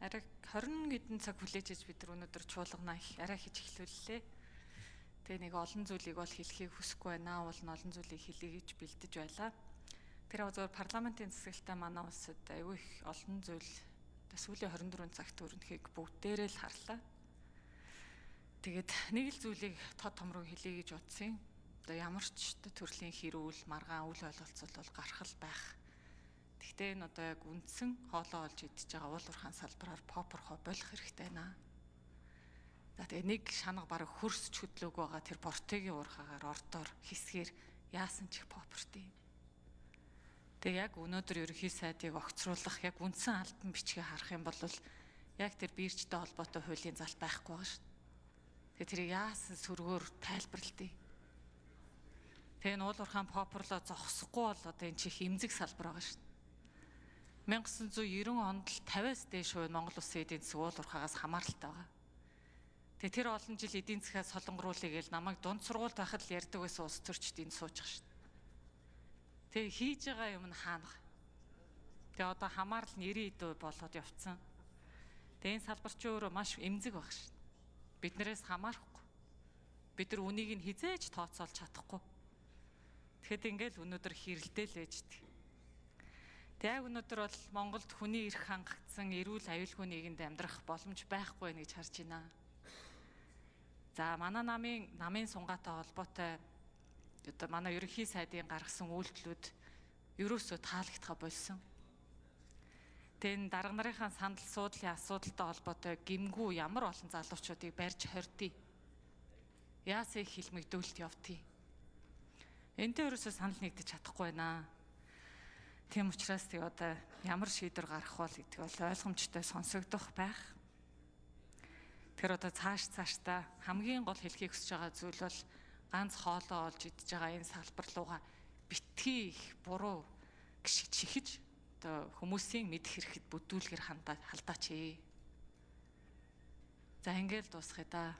Арай 20 хэдэн цаг хүлээж иж бид нар өнөөдөр чуулганаа их арай хийж эхлүүллээ. Тэгээ нэг олон зүйлийг бол хэлхийг хүсэхгүй байна. Уул нь олон зүйлийг хэлье гэж бэлдэж байлаа. Тэр зөвхөн парламентын засаглалтай манай улсад аюу их олон зүйл сүүлийн 24 цагт өрнөхийг бүгдээрээ л харлаа. Тэгээд нэг л зүйлийг тод томрог хэлье гэж бодсон юм. Одоо ямар ч төрлийн хэрүүл, маргаан, үл ойлголцол бол гарах л байх. Гэхдээ энэ одоо яг үндсэн хоолоо олж идэж байгаа уул уурхаан салбараар попорхоо болох хэрэгтэй байна. За тэгээ нэг шанга бараг хөрсч хөдлөөг байгаа тэр портегийн уурхаагаар ордоор хэсгээр яасан ч их попорт юм. Тэгээ яг өнөөдөр ерөнхий сайдыг огцруулах яг үндсэн албан бичгийг харах юм бол яг тэр биржтэй холбоотой хуулийн залт байхгүй байгаа шүү. Тэгээ тэрийг яасан сөргөөр тайлбарлалт. Тэгээ энэ уул уурхаан попорлоо зогсохгүй бол одоо энэ чих эмзэг салбар байгаа шүү. 1990 онд л 50-аас дээш хувь Монгол улсын эдийн засаг уул уурхаагаас хамааралтай байгаа. Тэгээ тэр олон жил эдийн засгаа солонгоруулъя гэж намайг дунд сургуульд байхад л ярьдаг байсан улс төрчд энд суучих шүү. Тэгээ хийж байгаа юм нь хаана. Тэгээ одоо хамаарал нь 90% болоод явцсан. Тэгээ энэ салбар чи өөрөө маш эмзэг баг шүү. Биднээс хамаарахгүй. Бид нар үнийг нь хизээж тооцоолж чадахгүй. Тэгэхэд ингээл өнөөдөр хэрэлдээл ээждэг. Тэг яг өнөөдөр бол Монголд хүний эрх хангагдсан эрүүл аюулгүй нийгэмд амьдрах боломж байхгүй гэж харж байна. За манай намын сунгаатай холбоотой одоо манай ерөнхий сайдын гаргасан үйлдэлүүд ерөөсөө таалагдхаа болсон. Тэгээ энэ дарга нарынхаа сандал суудлын асуудалтай холбоотой гимгүү ямар олон залуучуудыг барьж хордъё. Яасан их хилмигдүүлэлт явтыг. Энтэй ерөөсөө санал нэгдэж чадахгүй байна. Тийм учраас тэг одоо ямар шийдвэр гаргах бол гэдэг бол ойлгомжтой сонсогдох байх. Тэгэхээр одоо цаашдаа хамгийн гол хэлхийг хүсэж байгаа зүйл бол ганц хоолоо олж идэж байгаа энэ салбар руугаа битгий их буруу гişг чихэж одоо хүмүүсийн мэдэх хэрэгэд бүдүүлгэр халдаач ээ. За ингээл дуусгая да.